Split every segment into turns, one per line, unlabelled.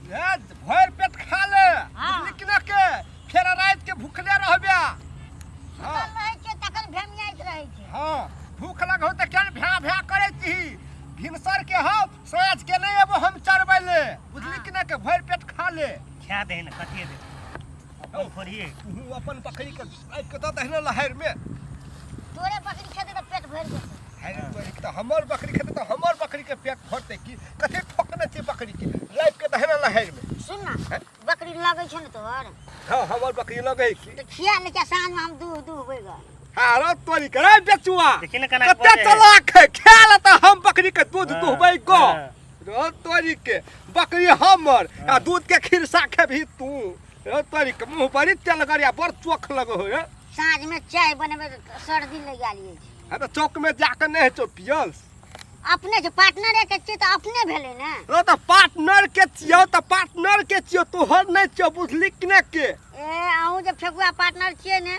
ए, भरि पेट खा ले।
हाँ।
बुझली कि ना के फेर राति के भूखले रहबे। हाँ।
सुतल रहै छियै तखन भेमियाइत रहै छै।
हाँ, भूख लगौ तऽ केहन भ्या भ्या करै छी। भिनसर के हौ, साँझ के नहि एबो हम चरबै ले। बुझली कि ना के भरि पेट खा ले।
खा दे ने, कथी दे अपन फोड़िए।
तू अपन बकरी के आबि के दऽ दही ने लहरि मे।
तोरे बकरी खेतै तऽ पेट भरि जेतै।
अरे तोरी के तऽ हमर बकरी खेतै तऽ हमर बकरी के पेट भरतै की? कथी ठोकने छै बकरी के? लाबि के दही ने लहरि मे।
सुन ना, बकरी लगै छौ ने तोहर?
हाँ, हमर बकरी लगै की।
तऽ खिया ले के साँझ मे हम दूह दूहबै ग।
हाँ रो तोरी के रे बेचुआ,
देखी ने केना
कते
बजै है।
चलाक है, खा ले तऽ हम बकरी के दूध
हाँ,
दुहबै ग।
हाँ।
रो तोरी के बकरी हमर आ दूध के खिरसा खेबही तू। रो तोरी के मुंह बड़ी तेलगर या बड़ चोख लगो है।
साँझ में चाय बनेबै तऽ सर्दी लागि गेल अछि।
हाँ तऽ चौक में जाके नहि हेतौ पियल।
अपने छै, पार्टनर के छियै तऽ अपने भेलै ने।
रो तऽ पार्टनर के छियौ तऽ पार्टनर के छियौ, तोहर नहि छियौ, बुझली कि ने के?
ए अहूँ जे फेकुआ पार्टनर छियै ने।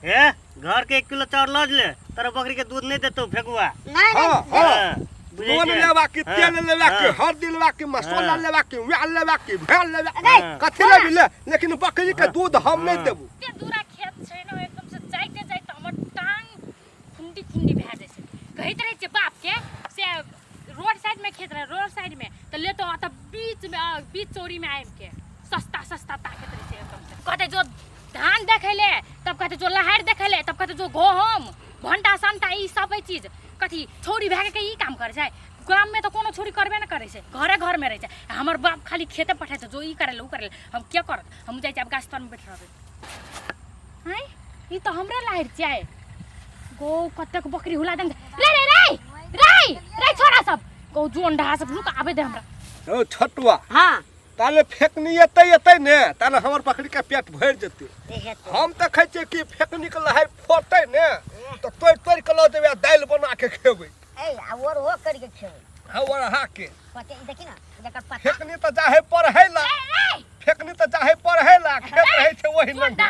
ए घर के 1 किलो चाउर लऽ ले, तोरा बकरी के दूध नहीं देतौ फेकुआ।
नहीं, नहीं।
हाँ, हाँ।
हाँ, बुझै
नून
छियै?
लेबा कि
हाँ,
तेल लेबा कि
हाँ।
हल्दी लेबा कि मसाला
हाँ।
लेबा कि वएह लेबा कि वएह लेबा,
अरे,
हाँ।
कथी लेबी ले, लेकिन बकरी के दूध हम नहीं
हाँ।
देबू।
एते दूरा खेत छै ने, एकदम से जाइते जाइते हमर टांग खुंडी खुंडी भए जाइ छै। कहैत रहै छियै बाप के से रोड साइड में खेत रहै, रोड साइड में तऽ लेतो तऽ बीच में, बीच चौरी में आबि के सस्ता सस्ता ताकैत रहै छै एकदम से। कहतै जो धान देखै ले, तब कहतै जो लहरि देखै ले, तब कहतै जो गहूम भंटा संटा ई सब चीज। कथी छौरी भए के ई काम करै छै? गाम में तऽ कोनो छौरी करबे नहि करै छै, घरे घर में रहै छै। हमर बाप खाली खेते पठाइ छै, जो ई करै ले उ करै ले। हम के करत? हम जाइ छी आब गाछ तरमे बैठ रहबै। आँय, ई तऽ हमरे लहरि छियै। गो कतेक बकरी हुला देन रे रे रे रे रे छोरा सब गो जोन ढा सब, रुक आबे दे हमरा।
ओ छोटुआ।
हाँ।
ताले फेकनी एतै एतै ने ताले हमर बकरी के पेट भरि जेतै।
हेतै।
हम तऽ खाइ छियै कि फेकनी के लहरि फोड़तै ने तऽ तोड़ि तोड़ि के लऽ जेबै आ दालि बना के खेबै।
ए आ और हो करके खेबै।
हाँ, और अहाँ के।
पते देखी ना जकर पता।
फेकनी तऽ जाहे पढ़ै ला, फेकनी तऽ जाहे पढ़ै ला, खेत रहै छै ओहि लग।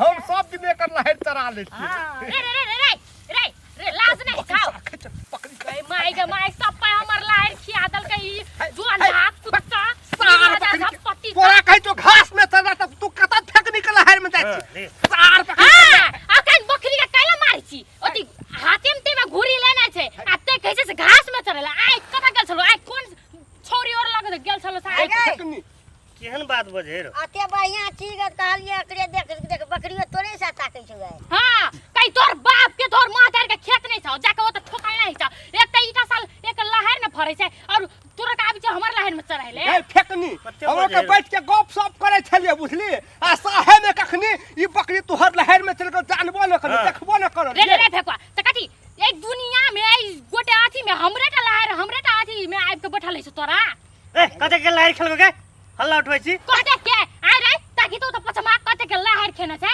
हम सब दिन एकर लहरि चरा लै छियै।
रे रे रे रे रे रे लाज नहीं
बकरी
छाओ।
खा, बकरी खा।
ए माय गे my, सब पे हमर लहरि खिया देलकै ई जोन
हे,
ढा कुत्ता।
सार
राजा
बकरी
सब
के।
पति
तोरा कहै छौ घास में चढ़ा तऽ तू कतऽ फेकनी के लहरि में जाइ
हाँ,
छी?
रे।
सार बकरी के।
हाँ, अखन बकरी के कैला मारै छी? ओती हाथे में तेमे घुरी लेना छै आ ते कहै छै से घास में चढ़ेला। आइ कतऽ गेल छलो? आइ कोन छौरी और लग गेल छलो से आइ?
अरे।
फेकनी।
केहन बात बजै रो?
अते बढ़िया चीज के कहलियै एकरे देख देख बकरियो तोरे सा ताकै छौ गाय।
हाँ, कहीं तोर बाप के तोर माँ के खेत नहीं छौ जाके ओतऽ ठोकल नहीं छौ। एक तऽ ईटा साल एक लहर ने फरै छै और तोरा के आबि छै हमर लहर में चढ़ैले।
ए फेकनी,
कते
हमरो के
बजै रो?
बैठ के गप सप करै छलियै बुझली, आ साहे में कखनी ई बकरी तोहर लहर में चल गेल जानबो न करल,
हाँ।
देखबो न करल।
रे रे रे फेकुआ, तऽ कथी एक दुनिया में ई गोटे अथी में हमरे टा लहर, हमरे टा अथी में आबि के बैठल है तोरा।
ए कते के लहर खेलको के हल्ला उठबै छी?
कते के आइ रे ताकि तो तऽ पछमा कते के लहर खेने छै।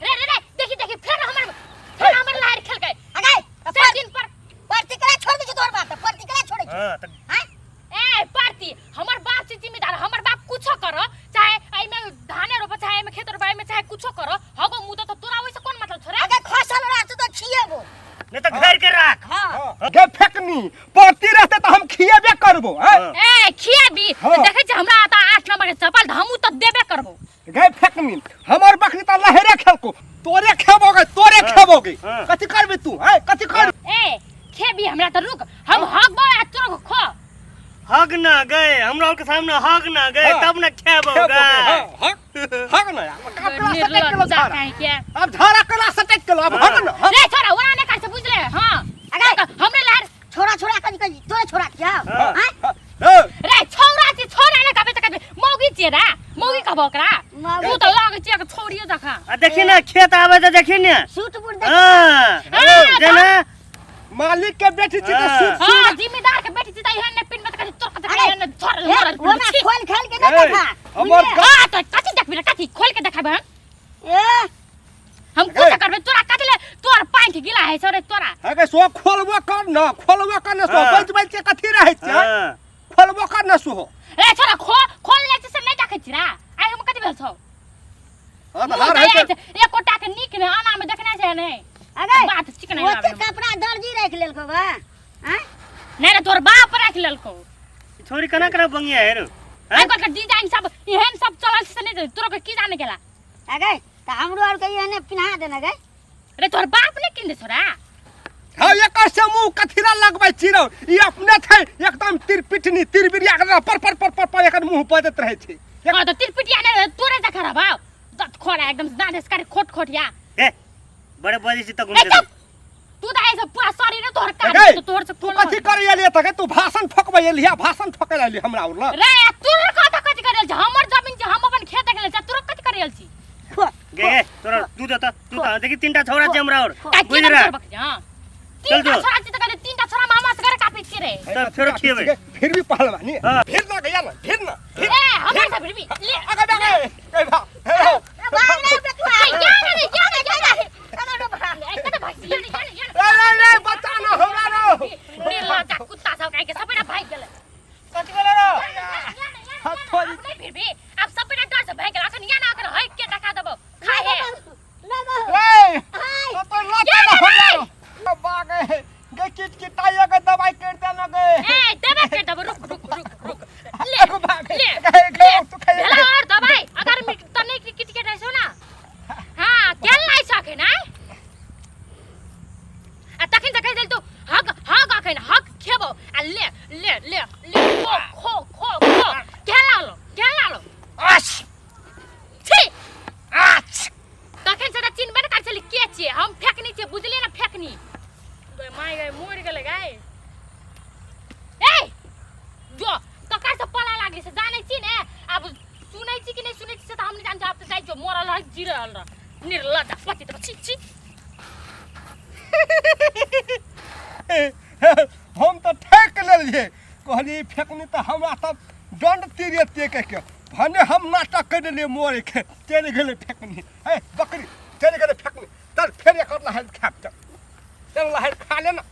रे रे रे देखी देखी फेर हमर, फेर हमर लहर खेलकै।
अगे
चार दिन पर
परती कला छोड़ दै छै तोहर बाप, तऽ परती कला छोड़ै छै।
हाँ, तऽ
आँय?
ए परती हमर बाप छै जिम्मेदार, हमर बाप कुछो करो, चाहे एहिमे धाने रोपो, चाहे एहिमे खेत रोपो, एहिमे चाहे कुछो करो, हगो मुँह तऽ तोरा ओहिसँ कोन मतलब छोड़े?
अगे खसल रहतौ तऽ खिएबो।
नहीं तऽ घर के राख।
हाँ।
हाँ। गे फेकनी, परती रहतै तऽ हम खिएबे करबो, हैं?
हाँ।
ए खिएबी?
हाँ।
देखै छी हमरा तऽ 8 नंबर के चप्पल तऽ हमहूँ तऽ देबे करबो।
गे फेकनी, हमर बकरी तऽ लहरे खेलको, तोरे खेबोगे, तोरे
हाँ।
खेबोगे।
हाँ।
कथी करबी तू, हैं? कथी कर?
ए खेबी हमरा तऽ रुक, हम हगबो आ तोरा खो।
हग ना गए हमरा और के सामने हग ना गए
हाँ।
तब ना खेबो
खेबोगे,
गए।
हाँ, हग, हग ना यार, कपड़ा सटक गेलो
निर्लज्जा
झाड़ा।
काहे के?
अब झाड़ा कला सटक गेलो, अब हग ना, हग।
रे छोरा, ओना नहि करै छै, बुझले? हाँ।
अगे।
हमरे लहर
छोरा छोरा कथी कथी तोरे छोरा छियौ?
हाँ।
आँय?
हाँ। ए।
रे छोरा छी, छोरा नहि कहबै तऽ कहबै मौगी छियै रे, मौगी कहबो ओकरा।
मौगी
तू तऽ लागै छियै कि छौड़ियो जकाँ।
आ देखी ना खेत आबै तऽ देखी ने।
सूट बूट देख।
हाँ।
हाँ,
जेना
मालिक के बेटी छी तऽ
हाँ।
सूट
हाँ,
सूट।
जिम्मेदार के बेटी छी तऽ एहन नहि पिन्हबै तऽ कथी तोर कथी
अरे,
एहन नहि छोड़,
हे,
मरल
ओना
छी।
खोल खाल के नहि
ए,
देखा।
हमर
बुझलियै?
हाँ, तऽ कथी देखबी रे, कथी खोल के देखाबै हम?
ए।
हम कुछ करबै तोरा कथी ले तोर पैंट गीला है सरे तोरा।
अगे सो खोलबो कर न, खोलबो कर न सो,
हाँ।
बैठ बैठ के कथी रहै छै?
हाँ।
खोलबो कर न सोहो।
रे छोरा, खोल ले छै से नहि देखै छी रे। आइ हम कथी भेल छौ?
हाँ, तऽ
मुँह
हार है
दैत
छै।
एकोटा के नीक नहि आना में देखने छै नहि।
अगे,
बात चिकनाइ
ओते
आबै।
कपड़ा दर्जी राखि लेलको बा? आँय?
नहि रे, तोर बाप राखि लेलको।
छोरी केना केना बंगिया है रे?
आइ काल्हि के डिजाइन सब एहन सब चलल छै से नहि तोरा के की जाने गेला।
आ गई त हमरो आर के एहने पिन्हा देने गई।
रे तोहर बाप ने किन दे छोरा।
हाँ एकर से मुंह कथिला लगबै छी रौ, ई अपने छै एकदम तिरपिटनी तिरबिरिया के पर पर पर पर पर एकर मुंह बजैत रहै छै।
हां त तिरपिटिया ने तोरे जखा रहबाव दत खोरा एकदम दाँत से खोट खोट या।
ए बड़े बजै छी त घुम
ए चुप, तू त ऐसे पूरा शरीर तोहर काट
गई,
तो तोहर से
तू कथी करे एलियै त तू भाषण ठोकबै एलियै, भाषण ठोकै लए एलियै हमरा उर लग।
रे तोर कथा कथी करे छी, हमर जमीन छै, हम अपन खेत गेल छी, तोर कथी करे छी?
गे गे तोरा दूध त तू त देखी तीनटा छौड़ा छै हमरा और
का
बुझ
केना
रहा
तोर बकरी हां
चल
तीनटा
जो।
छोरा छी त कहले तीनटा छोरा मामा से करे कापी छी रे।
तब फेरो खिएबै।
फिर भी पहलवानी
हाँ।
फिर ना गया ना फिर ना फिर
ए हमर से फिर भी ले
आगे आगे ए भा हे हो।
भाग रे बेटुआ।
ए, या ना रे या ना या ना ए कत भाग या ना या ना या ना।
ए रे रे बचा ना हमरा रो।
निर्लज्जा कुत्ता सब काहे के सबेरा भाग गेलै।
कथी बोले रो?
हाँ, थोड़ी।
नहीं फिर भी अब सबेरा डर से भाग गेल, अखन या ना अखन हक के देखा देबो खाए हे।
ए तो तो लता ना हमरा रो बागे गे किट किटाइया के दवाई कर देना गे।
ए देबे के देबो, रुक रुक रुक रुक ले
एगो भागे
ले
गे गे तू खाए
भेला और दवाई अगर मिट तने की किट के रहसो ना। हां केल नहीं सके ना आ तखन त कहि देल तू हक हक अखन हक खेबो आ ले ले ले ले खो खो खो खो केल लागलो केल लागलो
आश
छी
आश।
तखन से त चिन्हबे न करै छली के छियै, हम फेकनी छियै बुझलियै ना फेकनी। गै my गै मरि गेलै गै। ए जो ककर से पला लागली से जानै छी ने, आब सुनै छी कि नहि सुनै छी से त हम नहि जानै छी। आब त जाइ छियौ मरल रह जिरल रह निर्लज्ज पति त छी छी।
हम तऽ ठेक लेलियै, कहलियै फेकनी तऽ हमरा तऽ दंड तीर एते के भने हम नाटक कर देलियै मोरे के, चलि गेलै फेकनी। हे बकरी चलि गेलै फेकनी, चल फेर एकर लहरि खायब, चल चल लहरि खा ले ना,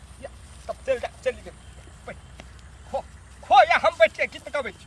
तब चलि जा चलि गेल। खो खो या हम बैठिए गीत गबै छी।